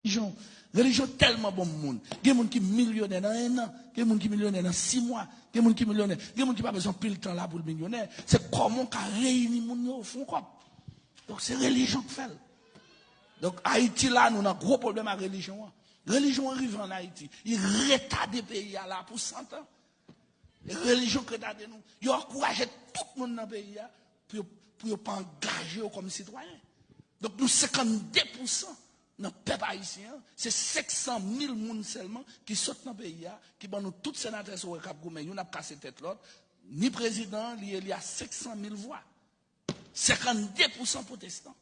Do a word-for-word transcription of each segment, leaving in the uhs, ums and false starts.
Relijyon, relijyon tèlman bon moun. Gen moun ki milyonè nan en an, gen moun ki milyonè nan sis mwa, gen moun ki milyonè, gen moun ki pa bezwen pil tan la pou l milyonè. Se kòman w ka reyini moun yo, fè yon kòb. Donk, se relijyon k fè l. Donk, Ayiti la, nou nan gwo pwoblèm ak relijyon an. Relijyon an rive ann Ayiti. Li retade peyi a la pou santan. E relijyon k retade nou. Yo ankouraje tout moun nan peyi a pou yo, pou yo pa angaje yo kòm sitwayen. Donk, nou senkannde pousan nan pèp ayisyen an, se senk san mil moun sèlman ki sot nan peyi a, ki ban nou tout senatè sa w wè k ap goumen, youn ap kase tèt lòt, ni prezidan an, li eli a senk san mil vwa. Senkannde pousan pwotestan.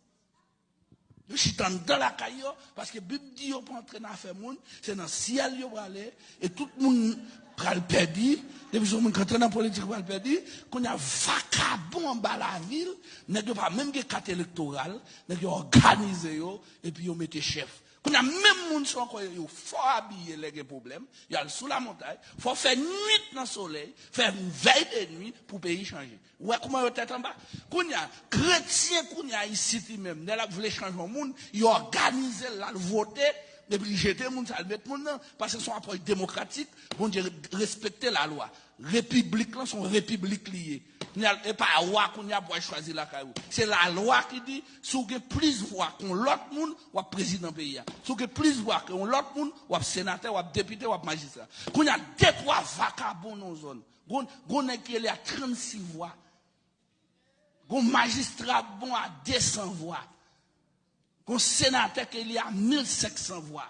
Yo chita anndan lakay yo, paske Bib di yo pa antre nan afè moun, se nan syèl yo prale, e tout moun pral pèdi, depi se yon moun k antre nan politik pral pèdi, kounye a vakabon anba lavil, nèg yo pa menm gen kat elektoral, nèg yo òganize yo, epi yo mete chèf. Kounye a menm moun sa ankò yo, yo fò abiye lè gen pwoblèm, y al sou lamontay, fò fè nwit nan solèy, fè vèy de nwi pou peyi chanje. Ou wè kòman yo tèt anba? Kounye a, kretyen kounye a isit li menm, lè l ap vle chanje yon moun, yo òganize l, l al vote, epi l jete moun sa, l met moun nan, paske se yon apwòch demokratik, Bondye re-, respekte lalwa. Repiblik lan se yon repiblik li ye. Kounye a, e pa wa kounye a pou al chwazi lakay ou. Se lalwa ki di, si w gen plis vwa ke yon lòt moun, w ap prezidan peyi a. Si w gen plis vwa ke yon lòt moun, w ap senatè, w ap depite, w ap majistra. Kounye a, de twa vakabon nan yon zòn. Gon, gon nèg ki ele a trannsis vwa. Gon majistra bon a de san vwa. Gon senatè ki ele a mil senk san vwa.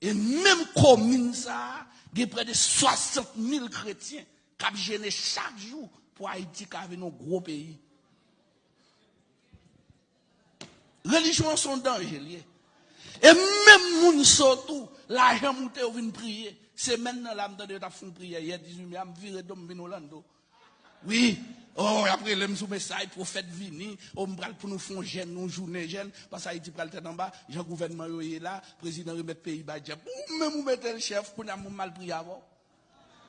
E menm komin sa a, gen prè de swasant mil kretyen k ap jene chak jou pou Ayiti ka vin yon gwo peyi. Relijyon an se yon danje l ye. E menm moun sa tou, lajan moute yo vin priye. Semèn nan la, m tande yo t ap fè yon priyè yè dizuit me a, m vire do m vin Orlando. Wi, oh, y ap rele m sou mesaj, pwofèt vini, oh, m pral pou nou fè yon jèn, yon jounen jèn, paske Ayiti pral tèt anba, jan gouvènman yo ye la, prezidan remèt peyi bay dyab. Ou menm ou mete l chèf, kounye a m al priye avè w.